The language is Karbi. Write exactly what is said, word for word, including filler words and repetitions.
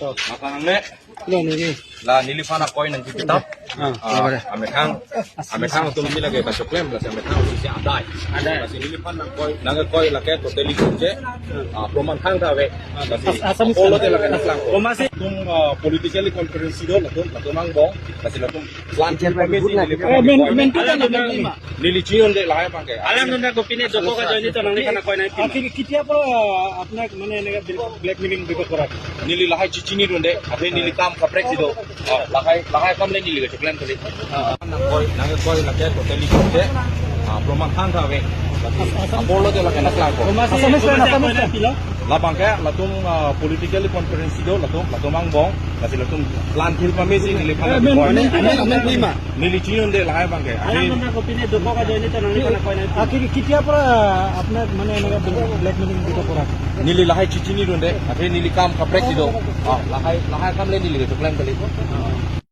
Maka nangne, lo neli, la neliphan akoi nangkipitap. Ah, ah, kabar. Amethang, amethang atum si lake kachoklem, lasi amethang atum si adai. Adai. Lasi neliphan nangkoi, nangkoi lake totally kunje. Ah, proman thangta ave. Lasi as-, Assamese apolo kan? Te lake nangklang ko. Komatsi? Latum, ah, politically conference si do, latum, latum angbong, lasi latum plan kipame si neliphan. Eh, men, nangkoi. Men tu kan, alam men lima. Neli chinidunde lahai abangke. Alam nunda kopine dokok ajoine to nangliphan akoi nangpi? Ah, ki-, ketia pora, ah, apnak mane eneka black-, blackmailing bebak korat? Neli lahai chichinidunde, athe neli kam kaprek si do. Ah, lahai, lahai akam le neli kachoklem kali. Ah. Nangkoi, nangkoi lake totally kunje. Ah, proman thangta ave. Apolo te lake nangklang ko. Komatsi, Assamese komatsi kan, Assamese akoi kan? Nangpilo? Labangke, latum, ah, politically conference si do, latum, latum angbong, lasi latum plan kipame si neliphan. Eh, men, nangkoi. Men tu kan, men lima. Neli chinidunde lahai abangke. Alam nunda kopine dokok ajoine to nangliphan akoi nangpi? Ah, ki-, ketia pora apnak mane eneka blackmailing bebak korat? Neli lahai chichinidunde, athe neli kam kaprek si do. Ah, lahai, lahai akam le neli kachoklem kali.